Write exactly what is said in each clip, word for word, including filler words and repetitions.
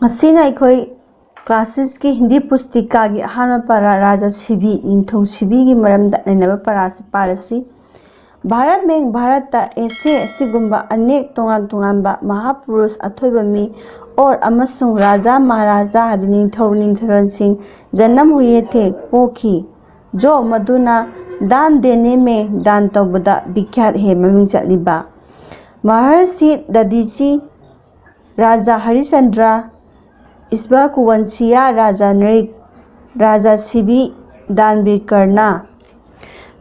ꯃꯁꯤꯅ ꯑꯩꯈꯣꯏ ꯀ꯭ꯂꯥꯁ ꯁꯤꯛꯁꯀꯤ ꯍꯤꯟꯗꯤ ꯄꯨꯁꯇꯤꯀꯥꯒꯤ ꯑꯍꯥꯟꯕ ꯄꯔꯥ ꯔꯥꯖꯥ ꯁꯤꯕꯤ, ꯅꯤꯡꯊꯧ ꯁꯤꯕꯤꯒꯤ ꯃꯔꯝꯗ ꯅꯩꯅꯕ ꯄꯔꯥꯁꯤ ꯄꯥꯔꯁꯤ꯫ ꯚꯥꯔꯠ ꯃꯦꯡ ꯚꯥꯔꯠꯇ ꯑꯦꯁꯦ ꯑꯁꯤꯒꯨꯝꯕ ꯑꯅꯦꯛ ꯇꯣꯉꯥꯟ ꯇꯣꯉꯥꯟꯕ ꯃꯍꯥꯄꯨꯔꯨꯁ, ꯑꯊꯣꯏꯕ ꯃꯤ, ꯑꯣꯔ ꯑꯃꯁꯨꯡ ꯔꯥꯖꯥ ꯃꯍꯥꯔꯥꯖꯥ ꯍꯥꯏꯕꯗꯤ ꯅꯤꯡꯊꯧ ꯅꯤꯡꯊꯧꯔꯣꯟꯁꯤꯡ ꯖꯅꯝ ꯍꯨꯌꯦ ꯊꯦ, ꯄꯣꯛꯈꯤ꯫ ꯖꯣ ꯃꯗꯨꯅ ꯗꯥꯟ ꯗꯦꯅꯦ ꯃꯦ, ꯗꯥꯟ ꯇꯧꯕꯗ ꯕꯤꯈ꯭ꯌꯥꯠ ꯍꯦ, ꯃꯃꯤꯡ ꯆꯠꯂꯤꯕ꯫ ꯃꯍꯔꯁꯤ ꯗꯗꯤꯁꯤ, ꯔꯥꯖꯥ ꯍꯔꯤꯆꯟꯗ꯭ꯔ, ꯏꯁꯕ ꯀꯨꯋꯟꯁꯤꯌꯥ ꯔꯥꯖꯥ ꯅ꯭ꯔꯤꯛ, ꯔꯥꯖꯥ ꯁꯤꯕꯤ, ꯗꯥꯟꯕꯤꯔ ꯀꯔꯅ꯫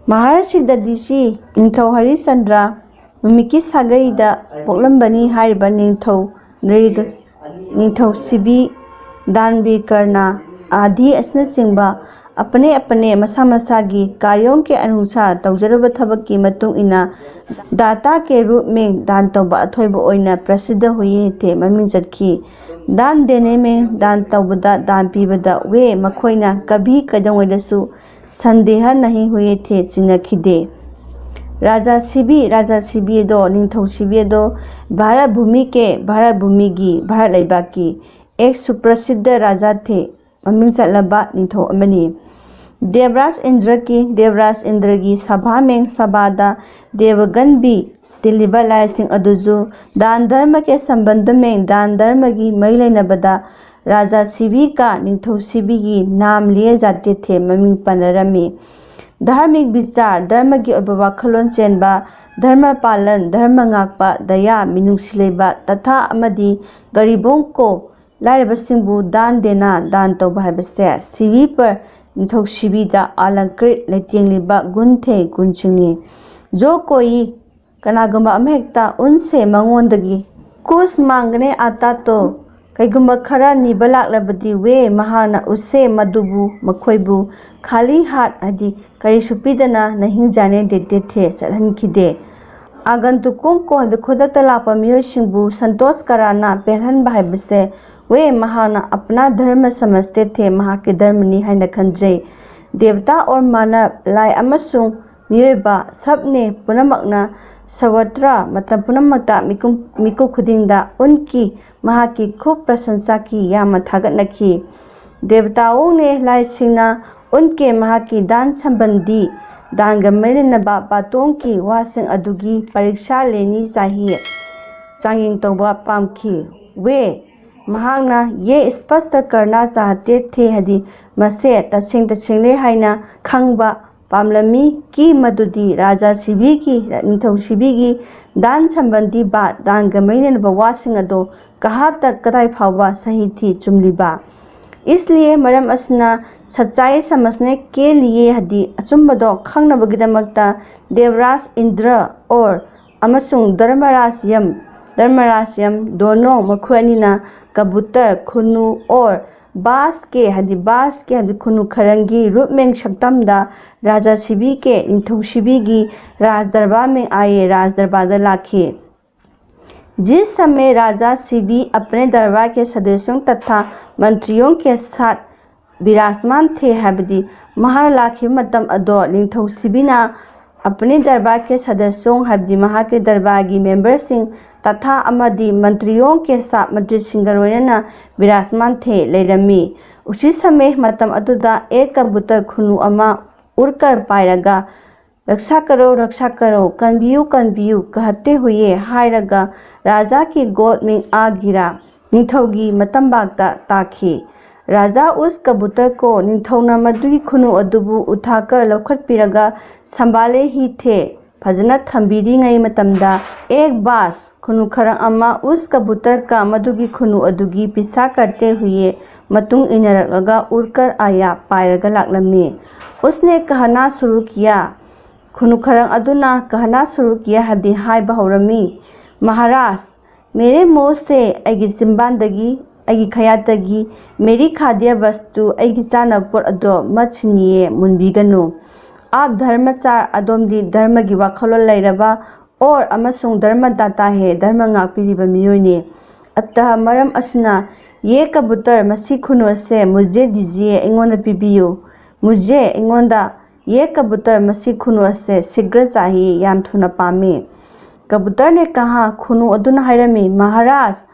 ꯃꯍꯔꯁꯤ ꯗꯗꯤꯁꯤ ꯅꯤꯡꯊꯧ ꯍꯔꯤꯆꯟꯗ꯭ꯔ ꯅꯨꯃꯤꯠꯀꯤ ꯁꯥꯒꯩꯗ ꯄꯣꯛꯂꯝꯕꯅꯤ ꯍꯥꯏꯔꯤꯕ ꯅꯤꯡꯊꯧ ꯅ꯭ꯔꯤꯛ, ꯅꯤꯡꯊꯧ ꯁꯤꯕꯤ, ꯗꯥꯟꯕꯤꯔ ꯀꯔꯅ, ꯑꯥꯗꯤ ꯑꯁꯤꯅꯆꯤꯡꯕ ꯑꯄꯅꯦ ꯑꯄꯅꯦ ꯃꯁꯥ ꯃꯁꯥꯒꯤ ꯀꯥꯌꯣꯡ ꯀꯦ ꯑꯅꯨꯁꯥꯔ ꯇꯧꯖꯔꯨꯕ ꯊꯕꯛꯀꯤ ꯃꯇꯨꯡ ꯏꯟꯅ ꯗꯥꯇꯥ ꯀꯦ ꯔꯨꯞ ꯃꯦ ꯗꯥꯟ ꯇꯧꯕ ꯑꯊꯣꯏꯕ ꯑꯣꯏꯅ ꯄ꯭ꯔꯁꯤꯗ ꯍꯨꯌꯦ ꯊꯦ ꯃꯃꯤꯡ ꯆꯠꯈꯤ꯫ ꯗꯥꯟ ꯗꯦꯅꯦ ꯃꯦ, ꯗꯥꯟ ꯇꯧꯕꯗ, ꯗꯥꯟ ꯄꯤꯕꯗ ꯋꯦ ꯃꯈꯣꯏꯅ ꯀꯕꯤ ꯀꯩꯗꯧꯉꯩꯗꯁꯨ ꯁꯟꯗꯦꯍ ꯅꯍꯤ ꯍꯨꯌꯦ ꯊꯦ ꯆꯤꯡꯅꯈꯤꯗꯦ꯫ ꯔꯥꯖꯥ ꯁꯤꯕꯤ, ꯔꯥꯖꯥ ꯁꯤꯕꯤ ꯑꯗꯣ, ꯅꯤꯡꯊꯧ ꯁꯤꯕꯤ ꯑꯗꯣ ꯚꯥꯔꯠ ꯚꯨꯃꯤ ꯀꯦ, ꯚꯥꯔꯠ ꯚꯨꯃꯤꯒꯤ, ꯚꯥꯔꯠ ꯂꯩꯕꯥꯛꯀꯤ ꯑꯦꯛ ꯁꯨꯄ꯭ꯔꯁꯤꯗ ꯔꯥꯖꯥ ꯊꯦ, ꯃꯃꯤꯡ ꯆꯠꯂꯕ ꯅꯤꯡꯊꯧ ꯑꯃꯅꯤ꯫ ꯗꯦꯕꯔꯥꯖ ꯏꯟꯗ꯭ꯔꯒꯤ, ꯗꯦꯕꯔꯥꯖ ꯏꯟꯗ꯭ꯔꯒꯤ ꯁꯚꯥ ꯃꯦꯡ ꯁꯚꯥꯗ ꯗꯦꯕꯒꯟꯕꯤ ꯇꯤꯜꯂꯤꯕ ꯂꯥꯏꯁꯤꯡ ꯑꯗꯨꯁꯨ ꯗꯥꯟ ꯙꯔꯃ ꯀꯦ ꯁꯝꯕꯟꯗ ꯃꯦꯡ, ꯗꯥꯟ ꯙꯔꯃꯒꯤ ꯃꯔꯤ ꯂꯩꯅꯕꯗ ꯔꯥꯖꯥ ꯁꯤꯕꯤ ꯀ ꯅꯤꯡꯊꯧ ꯁꯤꯕꯤꯒꯤ ꯅꯥꯝ ꯂꯤꯌꯦ ꯖꯥꯇꯦ ꯊꯦ ꯃꯃꯤꯡ ꯄꯟꯅꯔꯝꯃꯤ꯫ ꯙꯥꯔꯃꯤꯛ ꯕꯤꯆꯥꯔ, ꯙꯔꯃꯒꯤ ꯑꯣꯏꯕ ꯋꯥꯈꯜꯂꯣꯟ ꯆꯦꯟꯕ, ꯙꯔꯃ ꯄꯥꯂꯟ, ꯙꯔꯃ ꯉꯥꯛꯄ, ꯗꯌꯥ, ꯃꯤꯅꯨꯡꯁꯤ ꯂꯩꯕ, ꯇꯊꯥ ꯑꯃꯗꯤ ꯒꯔꯤꯕꯣꯡ ꯀꯣ, ꯂꯥꯏꯔꯕꯁꯤꯡꯕꯨ ꯗꯥꯟ ꯗꯦꯅꯥ, ꯗꯥꯟ ꯇꯧꯕ ꯍꯥꯏꯕꯁꯦ ꯁꯤꯕꯤ ꯄꯔ, ꯅꯤꯡꯊꯧ ꯁꯤꯕꯤꯗ ꯑꯥꯂꯪꯀ꯭ꯔꯤꯠ ꯂꯩꯇꯦꯡꯂꯤꯕ ꯒꯨꯟ ꯊꯦ ꯒꯨꯟꯁꯤꯡꯅꯤ꯫ ꯖꯣ ꯀꯣꯏ, ꯀꯅꯥꯒꯨꯝꯕ ꯑꯃꯍꯦꯛꯇ ꯎꯟꯁꯦ ꯃꯉꯣꯟꯗꯒꯤ ꯀꯨꯁ ꯃꯥꯡꯒꯅꯦ ꯑꯥꯇꯥ ꯇꯣ, ꯀꯩꯒꯨꯝꯕ ꯈꯔ ꯅꯤꯕ ꯂꯥꯛꯂꯕꯗꯤ ꯋꯦ ꯃꯍꯥꯛꯅ ꯎꯁꯦ ꯃꯗꯨꯕꯨ, ꯃꯈꯣꯏꯕꯨ ꯈꯥꯂꯤ ꯍꯥꯠ ꯍꯥꯏꯗꯤ ꯀꯔꯤꯁꯨ ꯄꯤꯗꯅ ꯅꯍꯤꯡ ꯖꯥꯅꯦ ꯗꯦꯗꯦ ꯊꯦ ꯆꯠꯍꯟꯈꯤꯗꯦ꯫ ꯑꯥꯒꯟꯇꯨꯀꯨꯡ ꯀꯣ ꯍꯥꯏꯗꯤ ꯈꯨꯗꯛꯇ ꯂꯥꯛꯄ ꯃꯤꯑꯣꯏꯁꯤꯡꯕꯨ ꯁꯟꯇꯣꯁ ꯀꯔꯥꯅ ꯄꯦꯜꯍꯟꯕ ꯍꯥꯏꯕꯁꯦ ꯋꯦ ꯃꯍꯥꯛꯅ ꯑꯄꯅꯥ ꯙꯔꯃ ꯁꯃꯁꯇꯦ ꯊꯦ ꯃꯍꯥꯛꯀꯤ ꯙꯔꯃꯅꯤ ꯍꯥꯏꯅ ꯈꯟꯖꯩ꯫ ꯗꯦꯕꯇꯥ ꯑꯣꯔ ꯃꯥꯅꯕ, ꯂꯥꯏ ꯑꯃꯁꯨꯡ ꯃꯤꯑꯣꯏꯕ ꯁꯕꯅꯦ ꯄꯨꯝꯅꯃꯛꯅ ꯁꯋꯇ꯭ꯔ ꯃꯇꯝ ꯄꯨꯝꯅꯃꯛꯇ ꯃꯤꯀꯨꯞ ꯈꯨꯗꯤꯡꯗ ꯎꯟꯀꯤ ꯃꯍꯥꯛꯀꯤ ꯈꯨꯞ ꯄ꯭ꯔꯁꯟꯁꯥꯀꯤ ꯌꯥꯝꯅ ꯊꯥꯒꯠꯅꯈꯤ꯫ ꯗꯦꯕꯇꯥꯑꯣꯡꯅꯦ ꯂꯥꯏꯁꯤꯡꯅ ꯎꯟꯀꯦ ꯃꯍꯥꯛꯀꯤ ꯗꯥꯟ ꯁꯝꯕꯟꯗꯤ ꯗꯥꯟꯒ ꯃꯔꯤ ꯂꯩꯅꯕ ꯕꯥꯇꯣꯡꯒꯤ ꯋꯥꯁꯤꯡ ꯑꯗꯨꯒꯤ ꯄꯔꯤꯛꯁꯥ ꯂꯦꯅꯤ ꯆꯥꯍꯤ ꯆꯥꯡꯌꯦꯡ ꯇꯧꯕ ꯄꯥꯝꯈꯤ꯫ ꯋꯦ ꯃꯍꯥꯛꯅ ꯌꯦ ꯏꯁꯄꯁꯇ ꯀꯔꯅꯥ ꯆꯥꯍꯇꯦ ꯊꯦ ꯍꯥꯏꯗꯤ ꯃꯁꯦ ꯇꯁꯦꯡ ꯇꯁꯦꯡꯂꯦ ꯍꯥꯏꯅ ꯈꯪꯕ ꯄꯥꯝꯂꯝꯃꯤ꯫ ꯀꯤ ꯃꯗꯨꯗꯤ ꯔꯥꯖꯥ ꯁꯤꯕꯤꯒꯤ ꯅꯤꯡꯊꯧ ꯁꯤꯕꯤꯒꯤ ꯗꯥꯟ ꯁꯝꯕꯟꯗꯤ ꯕꯥ ꯗꯥꯟꯒ ꯃꯔꯤ ꯂꯩꯅꯕ ꯋꯥꯁꯤꯡ ꯑꯗꯣ ꯀꯍꯥ ꯇꯛ ꯀꯗꯥꯏ ꯐꯥꯎꯕ ꯁꯍꯤ ꯊꯤ ꯆꯨꯝꯂꯤꯕ꯫ ꯏꯁꯂꯤꯌꯦ ꯃꯔꯝ ꯑꯁꯤꯅ ꯁꯆꯥꯏ ꯁꯃꯁꯅꯦ ꯀꯦ ꯂꯤꯌꯦ ꯍꯥꯏꯗꯤ ꯑꯆꯨꯝꯕꯗꯣ ꯈꯪꯅꯕꯒꯤꯗꯃꯛꯇ ꯗꯦꯕꯔꯥꯖ ꯏꯟꯗ꯭ꯔ ꯑꯣꯔ ꯑꯃꯁꯨꯡ ꯙꯔꯃꯔꯥꯖ ꯌꯝ ꯙꯔꯃꯔꯥꯖ ꯌꯝ ꯗꯣꯅꯣ ꯃꯈꯣꯏ ꯑꯅꯤꯅ ꯀꯕꯨꯇꯔ ꯈꯨꯅꯨ ꯑꯣꯔ ꯕꯥꯁ ꯀꯦ ꯍꯥꯏꯗꯤ ꯕꯥꯁ ꯀꯦ ꯍꯥꯏꯗꯤ ꯈꯨꯅꯨ ꯈꯔꯪꯒꯤ ꯔꯨꯞꯃꯦꯡ ꯁꯛꯇꯝꯗ ꯔꯥꯖꯥ ꯁꯤꯕꯤ ꯀꯦ ꯅꯤꯡꯊꯧ ꯁꯤꯕꯤꯒꯤ ꯔꯥꯖ ꯗꯔꯕꯥꯔ ꯃꯦꯡ ꯑꯥꯌꯦ ꯔꯥꯖ ꯗꯔꯕꯥꯔꯗ ꯂꯥꯛꯈꯤ꯫ जिस समय राजा शिवी अपने दरबार के सदस्यों तथा मंत्रियों के साथ विराजमान थे ꯍꯥꯏꯕꯗꯤ ꯃꯍꯥꯛꯅ ꯂꯥꯛꯈꯤꯕ ꯃꯇꯝ ꯑꯗꯣ ꯅꯤꯡꯊꯧ ꯁꯤꯕꯤꯅ अपने दरबार के सदस्यों ꯍꯥꯏꯕꯗꯤ ꯃꯍꯥꯛꯀꯤ ꯗꯔꯕꯥꯔꯒꯤ ꯃꯦꯝꯕꯔꯁꯤꯡ तथा ꯑꯃꯗꯤ मंत्रियों के साथ ꯃꯟꯇ꯭ꯔꯤꯁꯤꯡꯒ ꯂꯣꯏꯅꯅ विराजमान थे ꯂꯩꯔꯝꯃꯤ꯫ उसी समय ꯃꯇꯝ ꯑꯗꯨꯗ एक कबूतर ꯈꯨꯅꯨ ꯑꯃ उड़कर ꯄꯥꯏꯔꯒ ꯔꯛꯁꯥ ꯀꯔꯣ ꯔꯛꯁꯥ ꯀꯔꯣ ꯀꯟꯕꯤꯌꯨ ꯀꯟꯕꯤꯌꯨ ꯀꯍꯠꯇꯦ ꯍꯨꯏꯌꯦ ꯍꯥꯏꯔꯒ ꯔꯥꯖꯥꯒꯤ ꯒꯣꯗ ꯃꯤꯡ ꯑꯥ ꯒꯤꯔꯥ ꯅꯤꯡꯊꯧꯒꯤ ꯃꯇꯝꯕꯥꯛꯇ ꯇꯥꯈꯤ꯫ ꯔꯥꯖꯥ ꯎꯁ ꯀꯕꯨꯇꯔ ꯀꯣ ꯅꯤꯡꯊꯧꯅ ꯃꯗꯨꯒꯤ ꯈꯨꯅꯨ ꯑꯗꯨꯕꯨ ꯎꯊꯥꯀꯔ ꯂꯧꯈꯠꯄꯤꯔꯒ ꯁꯝꯕꯥꯂꯦ ꯍꯤ ꯊꯦ ꯐꯖꯅ ꯊꯝꯕꯤꯔꯤꯉꯩ ꯃꯇꯝꯗ ꯑꯦꯛ ꯕꯥꯁ ꯈꯨꯅꯨ ꯈꯔꯪ ꯑꯃ ꯎꯁ ꯀꯕꯨꯇꯔ ꯀ ꯃꯗꯨꯒꯤ ꯈꯨꯅꯨ ꯑꯗꯨꯒꯤ ꯄꯤꯁꯥ ꯀꯔꯇꯦ ꯍꯨꯏꯌꯦ ꯃꯇꯨꯡ ꯏꯟꯅꯔꯛꯂꯒ ꯎꯔꯀꯔ ꯑꯥꯌꯥ ꯄꯥꯏꯔꯒ ꯂꯥꯛꯂꯝꯃꯤ꯫ ꯎꯁꯅꯦ ꯀꯍꯅꯥ ꯁꯨꯔꯨ ꯀꯤꯌꯥ ꯈꯨꯅꯨ ꯈꯔꯪ ꯑꯗꯨꯅ ꯀꯍꯅꯥ ꯁꯨꯔꯨ ꯀꯤꯌꯥ ꯍꯥꯏꯕꯗꯤ ꯍꯥꯏꯕ ꯍꯧꯔꯝꯃꯤ, ꯃꯍꯥꯔꯥꯖ, ꯃꯦꯔꯦ ꯃꯣꯁꯦ ꯑꯩꯒꯤ ꯆꯤꯝꯕꯥꯟꯗꯒꯤ ꯑꯩꯒꯤ ꯈꯌꯥꯠꯇꯒꯤ ꯃꯦꯔꯤ ꯈꯥꯗꯤꯌꯥ ꯕꯁꯇꯨ ꯑꯩꯒꯤ ꯆꯥꯅꯕ ꯄꯣꯠ ꯑꯗꯣ ꯃꯠ ꯁꯤꯟꯅꯤꯌꯦ ꯃꯨꯟꯕꯤꯒꯅꯨ꯫ ꯑꯥꯞ ꯙꯔꯃꯆꯥꯔ ꯑꯗꯣꯝꯗꯤ ꯙꯔꯃꯒꯤ ꯋꯥꯈꯜꯂꯣꯟ ꯂꯩꯔꯕ ꯑꯣꯔ ꯑꯃꯁꯨꯡ ꯙꯔꯃ ꯗꯥꯇꯥ ꯍꯦ ꯙꯔꯃ ꯉꯥꯛꯄꯤꯔꯤꯕ ꯃꯤꯑꯣꯏꯅꯤ꯫ ꯑꯠꯇ ꯃꯔꯝ ꯑꯁꯤꯅ ꯌꯦ ꯀꯕꯨꯇꯔ ꯃꯁꯤ ꯈꯨꯅꯨ ꯑꯁꯦ ꯃꯨꯖꯦ ꯗꯤꯖꯤꯌꯦ ꯑꯩꯉꯣꯟꯗ ꯄꯤꯕꯤꯌꯨ꯫ ꯃꯨꯖꯦ ꯑꯩꯉꯣꯟꯗ ꯌꯦ ꯀꯕꯨꯇꯔ ꯃꯁꯤ ꯈꯨꯅꯨ ꯑꯁꯦ ꯁꯤꯒ꯭ꯔ ꯆꯥꯍꯤ ꯌꯥꯝ ꯊꯨꯅ ꯄꯥꯝꯃꯤ꯫ ꯀꯕꯨꯇꯔꯅꯦ ꯀꯍꯥ, ꯈꯨꯅꯨ ꯑꯗꯨꯅ ꯍꯥꯏꯔꯝꯃꯤ, ꯃꯍꯥꯔꯥꯖ,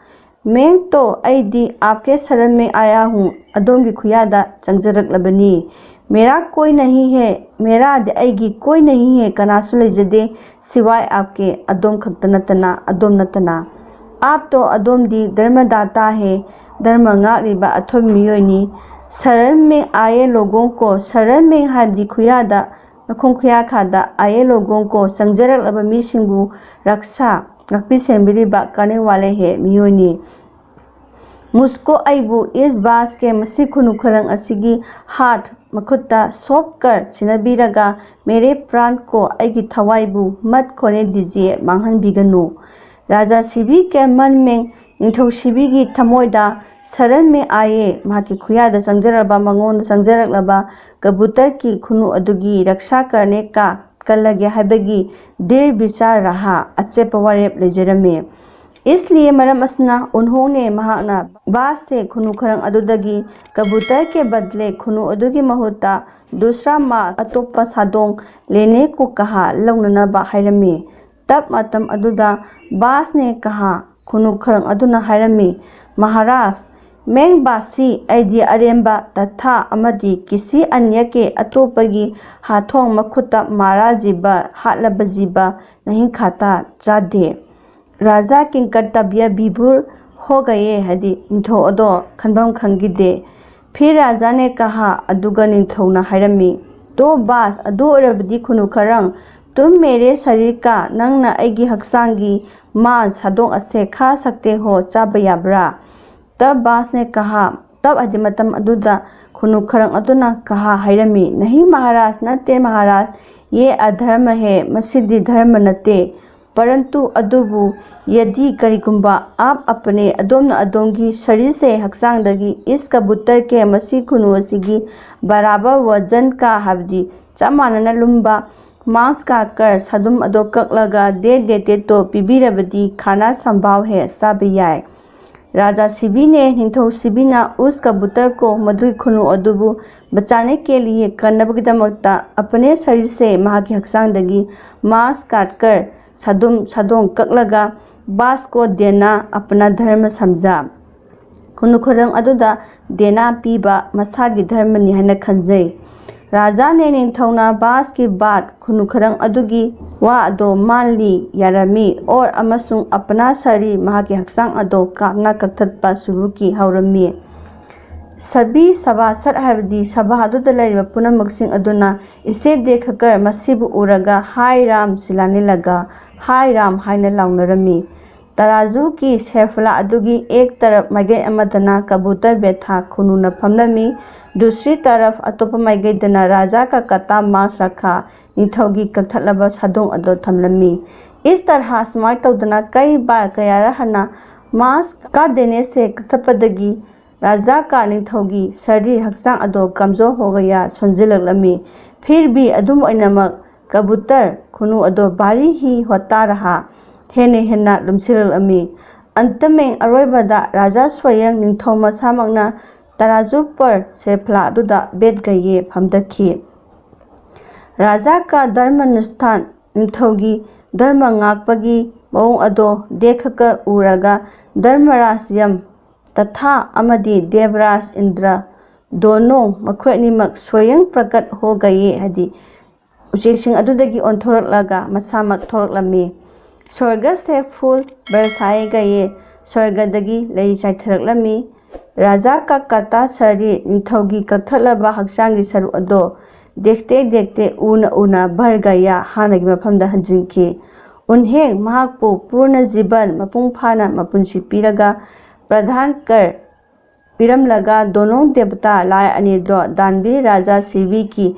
ꯃꯦꯡ ꯇꯣ ꯑꯩꯗꯤ ꯑꯥꯞꯀꯦ ꯁꯔꯟ ꯃꯦ ꯑꯥꯌꯥ ꯍꯨꯡ, ꯑꯗꯣꯝꯒꯤ ꯈꯨꯌꯥꯗ ꯆꯪꯖꯔꯛꯂꯕꯅꯤ꯫ ꯃꯦꯔꯥ ꯀꯣꯏ ꯅꯍꯤ ꯍꯦ, ꯃꯦꯔꯥꯗꯤ ꯑꯩꯒꯤ ꯀꯣꯏ ꯅꯍꯤ ꯍꯦ, ꯀꯅꯥꯁꯨ ꯂꯩꯖꯗꯦ, ꯁꯤꯋꯥꯏ ꯑꯥꯞꯀꯦ, ꯑꯗꯣꯝ ꯈꯛꯇ ꯅꯠꯇꯅ, ꯑꯗꯣꯝ ꯅꯠꯇꯅ꯫ ꯑꯥꯞ ꯇꯣ ꯑꯗꯣꯝꯗꯤ ꯙꯔꯃꯗꯥꯇꯥ ꯍꯦ, ꯙꯔꯃ ꯉꯥꯛꯂꯤꯕ ꯑꯊꯣꯏꯕ ꯃꯤꯑꯣꯏꯅꯤ꯫ ꯁꯔꯟ ꯃꯦ ꯑꯥꯌꯦ ꯂꯣꯒꯣꯡ ꯀꯣ, ꯁꯔꯟ ꯃꯦ ꯍꯥꯏꯕꯗꯤ ꯈꯨꯌꯥꯗ, ꯅꯈꯣꯡ ꯈꯨꯌꯥꯈꯥꯗ, ꯑꯥꯌꯦ ꯂꯣꯒꯣꯡ ꯀꯣ, ꯆꯪꯖꯔꯛꯂꯕ ꯃꯤꯁꯤꯡꯕꯨ ꯔꯛꯁꯥ, ꯉꯥꯛꯄꯤ ꯁꯦꯟꯕꯤꯔꯤꯕ ꯀꯥꯅꯦ ꯋꯥꯂꯦ ꯍꯦ, ꯃꯤꯑꯣꯏꯅꯤ꯫ ꯃꯨꯁꯀꯣ ꯑꯩꯕꯨ ꯏꯁ ꯕꯥꯁ ꯀꯦ, ꯃꯁꯤ ꯈꯨꯅꯨ ꯈꯔꯪ ꯑꯁꯤꯒꯤ ꯍꯥꯠ, ꯃꯈꯨꯠꯇ ꯁꯣꯞꯀꯔ ꯁꯤꯟꯅꯕꯤꯔꯒ ꯃꯦꯔꯦ ꯄ꯭ꯔꯥꯟ ꯀꯣ, ꯑꯩꯒꯤ ꯊꯋꯥꯏꯕꯨ ꯃꯠ ꯈꯣꯅꯦ ꯗꯤꯖꯤꯌꯦ, ꯃꯥꯡꯍꯟꯕꯤꯒꯅꯨ꯫ ꯔꯥꯖꯥ ꯁꯤꯕꯤ ꯀꯦ ꯃꯟ ꯃꯦꯡ, ꯅꯤꯡꯊꯧ ꯁꯤꯕꯤꯒꯤ ꯊꯃꯣꯏꯗ ꯁꯔꯟ ꯃꯦ ꯑꯥꯌꯦ, ꯃꯍꯥꯛꯀꯤ ꯈꯨꯌꯥꯗ ꯆꯪꯖꯔꯕ, ꯃꯉꯣꯟꯗ ꯆꯪꯖꯔꯛꯂꯕ ꯀꯕꯨꯇꯔꯀꯤ ꯈꯨꯅꯨ ꯑꯗꯨꯒꯤ ꯔꯛꯁꯥ ꯀꯔꯅꯦ ꯀꯥ, ꯀꯜꯂꯒꯦ ꯍꯥꯏꯕꯒꯤ ꯗꯤꯔ ꯕꯤꯆꯥꯔ ꯔꯥꯍꯥ, ꯑꯆꯦꯠꯄ ꯋꯥꯔꯦꯞ ꯂꯩꯖꯔꯝꯃꯤ꯫ ꯏꯁꯂꯤꯌꯦ, ꯃꯔꯝ ꯑꯁꯤꯅ, ꯎꯟꯍꯣꯡꯅꯦ, ꯃꯍꯥꯛꯅ ꯕꯥꯁꯁꯦ ꯈꯨꯅꯨ ꯈꯔꯪ ꯑꯗꯨꯗꯒꯤ ꯀꯕꯨꯇꯔ ꯀꯦ ꯕꯗꯂꯦ, ꯈꯨꯅꯨ ꯑꯗꯨꯒꯤ ꯃꯍꯨꯠꯇ ꯗꯨꯁ꯭ꯔꯥ ꯃꯥꯁ, ꯑꯇꯣꯞꯄ ꯁꯥꯗꯣꯡ, ꯂꯦꯅꯦ ꯀꯣ ꯀꯍꯥ, ꯂꯧꯅꯅꯕ ꯍꯥꯏꯔꯝꯃꯤ꯫ ꯇꯞ ꯃꯇꯝ ꯑꯗꯨꯗ ꯕꯥꯁꯅꯦ ꯀꯍꯥ, ꯈꯨꯅꯨ ꯈꯔꯪ ꯑꯗꯨꯅ ꯍꯥꯏꯔꯝꯃꯤ, ꯃꯍꯥꯔꯥꯖ, ꯃꯦꯡ ꯕꯥꯁꯤ, ꯑꯩꯗꯤ ꯑꯔꯦꯝꯕ ꯇꯊꯥ ꯑꯃꯗꯤ ꯀꯤꯁꯤ ꯑꯅ꯭ꯌꯀꯦ, ꯑꯇꯣꯞꯄꯒꯤ ꯍꯥꯊꯣꯡ ꯃꯈꯨꯠꯇ ꯃꯥꯔꯥ ꯖꯤꯕ, ꯍꯥꯠꯂꯕ ꯖꯤꯕ, ꯅꯍꯤꯡ ꯈꯥꯇꯥ ꯆꯥꯗꯦ꯫ ꯔꯥꯖꯥ ꯀꯤꯡꯀꯔꯇꯕ꯭ꯌ ꯕꯤꯚꯨꯔ ꯍꯣꯒꯌꯦ, ꯍꯥꯏꯗꯤ ꯅꯤꯡꯊꯧ ꯑꯗꯣ ꯈꯟꯐꯝ ꯈꯪꯈꯤꯗꯦ꯫ ꯐꯤꯔ ꯔꯥꯖꯥꯅꯦ ꯀꯍꯥ, ꯑꯗꯨꯒ ꯅꯤꯡꯊꯧꯅ ꯍꯥꯏꯔꯝꯃꯤ, ꯇꯣ ꯕꯥꯁ, ꯑꯗꯨ ꯑꯣꯏꯔꯕꯗꯤ ꯈꯨꯅꯨ ꯈꯔꯪ, ꯇꯨꯝ ꯃꯦꯔꯦ ꯁꯔꯤꯔ ꯀꯥ, ꯅꯪꯅ ꯑꯩꯒꯤ ꯍꯛꯆꯥꯡꯒꯤ ꯃꯥ ꯁꯥꯗꯣꯡ ꯑꯁꯦ ꯈꯥ ꯁꯛꯇꯦ ꯍꯣ, ꯆꯥꯕ ꯌꯥꯕ꯭ꯔꯥ? ꯇꯕ ꯕꯥꯁꯅꯦ ꯀꯍꯥ, ꯇꯕ ꯍꯥꯏꯗꯤ ꯃꯇꯝ ꯑꯗꯨꯗ ꯈꯨꯅꯨ ꯈꯔꯪ ꯑꯗꯨꯅ ꯀꯍꯥ ꯍꯥꯏꯔꯝꯃꯤ, ꯅꯍꯤ ꯃꯍꯥꯔꯥꯖ, ꯅꯠꯇꯦ ꯃꯍꯥꯔꯥꯖ, ꯌꯦ ꯑꯙꯔꯃ ꯍꯦ, ꯃꯁꯤꯗꯤ ꯙꯔꯃ ꯅꯠꯇꯦ꯫ ꯄꯔꯟꯇꯨ, ꯑꯗꯨꯕꯨ, ꯌꯗꯤ, ꯀꯔꯤꯒꯨꯝꯕ, ꯑꯥꯞ ꯑꯄꯅꯦ, ꯑꯗꯣꯝꯅ ꯑꯗꯣꯝꯒꯤ ꯁꯔꯤꯔꯁꯦ, ꯍꯛꯆꯥꯡꯗꯒꯤ, ꯏꯁ ꯀꯕꯨꯇꯔ ꯀꯦ, ꯃꯁꯤ ꯈꯨꯅꯨ ꯑꯁꯤꯒꯤ ꯕꯔꯥꯕꯔ ꯋꯖꯟ ꯀꯥ, ꯍꯥꯏꯕꯗꯤ ꯆꯞ ꯃꯥꯟꯅꯅ ꯂꯨꯝꯕ, ꯃꯥꯡꯁ ꯀꯥꯠ ꯀꯔ, ꯁꯥꯗꯨꯝ ꯑꯗꯣ ꯀꯛꯂꯒ, ꯗꯦ ꯗꯦꯇꯦ ꯇꯣ ꯄꯤꯕꯤꯔꯕꯗꯤ, ꯈꯥꯅꯥ ꯁꯝꯚꯥꯎ ꯍꯦ, ꯆꯥꯕ ꯌꯥꯏ꯫ ꯔꯥꯖꯥ ꯁꯤꯕꯤꯅꯦ, ꯅꯤꯡꯊꯧ ꯁꯤꯕꯤꯅ, ꯎꯁ ꯀꯕꯨꯇꯔ ꯀꯣ, ꯃꯗꯨꯒꯤ ꯈꯨꯅꯨ ꯑꯗꯨꯕꯨ ꯕꯆꯥꯅꯦ ꯀꯦ ꯂꯤꯌꯦ, ꯀꯟꯅꯕꯒꯤꯗꯃꯛꯇ, ꯑꯄꯅꯦ ꯁꯔꯤꯔꯁꯦ, ꯃꯍꯥꯛꯀꯤ ꯍꯛꯆꯥꯡꯗꯒꯤ, ꯃꯥꯡꯁ ꯀꯥꯠ ꯀꯔ, ꯁꯥꯗꯨꯝ ꯁꯥꯗꯣꯡ ꯀꯛꯂꯒ ꯕꯥꯁ ꯀꯣ ꯗꯦꯅꯥ ꯑꯄꯅꯥ ꯙꯔꯃ ꯁꯝꯖꯥ, ꯈꯨꯅꯨ ꯈꯔꯪ ꯑꯗꯨꯗ ꯗꯦꯅꯥ ꯄꯤꯕ ꯃꯁꯥꯒꯤ ꯙꯔꯃꯅꯤ ꯍꯥꯏꯅ ꯈꯟꯖꯩ꯫ ꯔꯥꯖꯥ ꯅꯦ ꯅꯤꯡꯊꯧꯅ ꯕꯥꯁꯀꯤ ꯕꯥꯠ ꯈꯨꯅꯨ ꯈꯔꯪ ꯑꯗꯨꯒꯤ ꯋꯥ ꯑꯗꯣ ꯃꯥꯟꯂꯤ ꯌꯥꯔꯝꯃꯤ ꯑꯣꯔ ꯑꯃꯁꯨꯡ ꯑꯄꯅꯥ ꯁꯔꯤ ꯃꯍꯥꯛꯀꯤ ꯍꯛꯆꯥꯡ ꯑꯗꯣ ꯀꯥꯞꯅ ꯀꯛꯊꯠꯄ ꯁꯨꯔꯨꯀꯤ ꯍꯧꯔꯝꯃꯤ꯫ ꯁꯕꯤ ꯁꯚꯥꯁꯠ ꯍꯥꯏꯕꯗꯤ ꯁꯚꯥ ꯑꯗꯨꯗ ꯂꯩꯔꯤꯕ ꯄꯨꯝꯅꯃꯛꯁꯤꯡ ꯑꯗꯨꯅ ꯏꯁꯦ ꯗꯦꯈꯀꯔ ꯃꯁꯤꯕꯨ ꯎꯔꯒ ꯍꯥꯏ ꯔꯥꯝ ꯁꯤꯂꯥꯅꯤꯂꯒ ꯍꯥꯏ ꯔꯥꯝ ꯍꯥꯏꯅ ꯂꯥꯎꯅꯔꯝꯃꯤ꯫ ꯇꯔꯥꯖꯨꯀꯤ ꯁꯦꯐꯂꯥ ꯑꯗꯨꯒꯤ ꯑꯦꯛ ꯇꯔꯞ ꯃꯥꯏꯀꯩ ꯑꯃꯗꯅ ꯀꯕꯨꯇꯔ ꯕꯦꯊꯥ ꯈꯨꯅꯨꯅ ꯐꯝꯂꯝꯃꯤ, ꯗꯨꯁ꯭ꯔꯤ ꯇꯔꯞ ꯑꯇꯣꯞꯄ ꯃꯥꯏꯀꯩꯗꯅ ꯔꯥꯖꯥ ꯀꯀꯇꯥ ꯃꯥꯁ ꯔꯥꯈꯥ ꯅꯤꯡꯊꯧꯒꯤ ꯀꯛꯊꯠꯂꯕ ꯁꯥꯗꯣꯡ ꯑꯗꯣ ꯊꯝꯂꯝꯃꯤ꯫ ꯏꯁ ꯇꯔꯍꯥ ꯁꯨꯃꯥꯏꯅ ꯇꯧꯗꯅ ꯀꯩ ꯕꯥꯔ ꯀꯌꯥꯔ ꯍꯟꯅ ꯃꯥꯁ ꯀꯥ ꯗꯦꯅꯦ ꯁꯦ ꯀꯛꯊꯠꯄꯗꯒꯤ ꯔꯥꯖꯥ ꯀꯥ ꯅꯤꯡꯊꯧꯒꯤ ꯁꯔꯤꯔ ꯍꯛꯆꯥꯡ ꯑꯗꯣ ꯀꯝꯖꯣꯔ ꯍꯣꯒꯌꯥ ꯁꯣꯟꯖꯤꯜꯂꯛꯂꯝꯃꯤ꯫ ꯐꯤꯔ ꯕꯤ ꯑꯗꯨꯝ ꯑꯣꯏꯅꯃꯛ ꯀꯕꯨꯇꯔ ꯈꯨꯅꯨ ꯑꯗꯣ ꯚꯥꯔꯤ ꯍꯤ ꯍꯣꯇꯥ ꯔꯍꯥ ꯍꯦꯟꯅ ꯍꯦꯟꯅ ꯂꯨꯝꯁꯤꯜꯂꯛꯂꯝꯃꯤ꯫ ꯑꯟꯇꯃꯦꯡ ꯑꯔꯣꯏꯕꯗ ꯔꯥꯖꯥ ꯁ꯭ꯋꯌꯪ ꯅꯤꯡꯊꯧ ꯃꯁꯥꯃꯛꯅ ꯇꯔꯥꯖꯨ ꯄꯔ ꯁꯦꯐꯂꯥ ꯑꯗꯨꯗ ꯕꯦꯠ ꯒꯩꯌꯦ ꯐꯝꯗꯈꯤ꯫ ꯔꯥꯖꯥ ꯀꯥ ꯙꯔꯃ ꯅꯨꯁꯊꯥꯟ ꯅꯤꯡꯊꯧꯒꯤ ꯙꯔꯃ ꯉꯥꯛꯄꯒꯤ ꯃꯑꯣꯡ ꯑꯗꯣ ꯗꯦꯈꯀ ꯎꯔꯒ ꯙꯔꯃꯔꯥꯖ꯭ꯌꯝ ꯇꯊꯥ ꯑꯃꯗꯤ ꯗꯦꯕꯔꯥꯖ ꯏꯟꯗ꯭ꯔ ꯗꯣꯅꯣꯡ ꯃꯈꯣꯏ ꯑꯅꯤꯃꯛ ꯁ꯭ꯋꯌꯪ ꯄ꯭ꯔꯀꯠ ꯍꯣ ꯒꯌꯦ ꯍꯥꯏꯗꯤ ꯎꯆꯦꯛꯁꯤꯡ ꯑꯗꯨꯗꯒꯤ ꯑꯣꯟꯊꯣꯔꯛꯂꯒ ꯃꯁꯥꯃꯛ ꯊꯣꯔꯛꯂꯝꯃꯤ꯫ ꯁ꯭ꯋꯔꯒ ꯁꯦ ꯐꯨꯜ ꯕꯔꯁꯥꯏ ꯒꯌꯦ ꯁ꯭ꯋꯔꯒꯗꯒꯤ ꯂꯩ ꯆꯥꯏꯊꯔꯛꯂꯝꯃꯤ꯫ ꯔꯥꯖꯥ ꯀꯀꯇꯥ ꯁꯔꯤ ꯅꯤꯡꯊꯧꯒꯤ ꯀꯛꯊꯠꯂꯕ ꯍꯛꯆꯥꯡꯒꯤ ꯁꯔꯨꯛ ꯑꯗꯣ ꯗꯦꯛꯇꯦ ꯗꯦꯛꯇꯦ ꯎꯅ ꯎꯅ ꯚꯔꯒꯌꯥ ꯍꯥꯟꯅꯒꯤ ꯃꯐꯝꯗ ꯍꯟꯖꯤꯟꯈꯤ꯫ ꯎꯟꯍꯦꯡ ꯃꯍꯥꯛꯄꯨ ꯄꯨꯔꯅ ꯖꯤꯕꯟ ꯃꯄꯨꯡ ꯐꯥꯅ ꯃꯄꯨꯟꯁꯤ ꯄꯤꯔꯒ ꯄ꯭ꯔꯙꯥꯟ ꯀꯔ ꯄꯤꯔꯝꯂꯒ ꯗꯣꯅꯣꯡ ꯗꯦꯕꯇꯥ ꯂꯥꯏ ꯑꯅꯤꯗꯣ ꯗꯥꯟꯕꯤ ꯔꯥꯖꯥ ꯁꯤꯕꯤꯒꯤ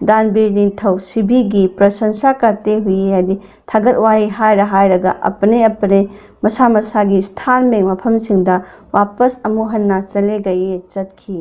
ꯗꯥꯟꯕꯤ ꯅꯤꯡꯊꯧ ꯁꯤꯕꯤꯒꯤ ꯄ꯭ꯔꯁꯟꯁꯥ ꯀꯥꯇꯦ ꯍꯨꯏ ꯍꯥꯏꯗꯤ ꯊꯥꯒꯠ ꯋꯥꯍꯩ ꯍꯥꯏꯔ ꯍꯥꯏꯔꯒ ꯑꯄꯅꯦ ꯑꯄꯅꯦ ꯃꯁꯥ ꯃꯁꯥꯒꯤ ꯁ꯭ꯊꯥꯟ ꯃꯦꯡ ꯃꯐꯝꯁꯤꯡꯗ ꯋꯥꯄꯁ ꯑꯃꯨꯛ ꯍꯟꯅ ꯆꯂꯦꯒꯌꯦ ꯆꯠꯈꯤ꯫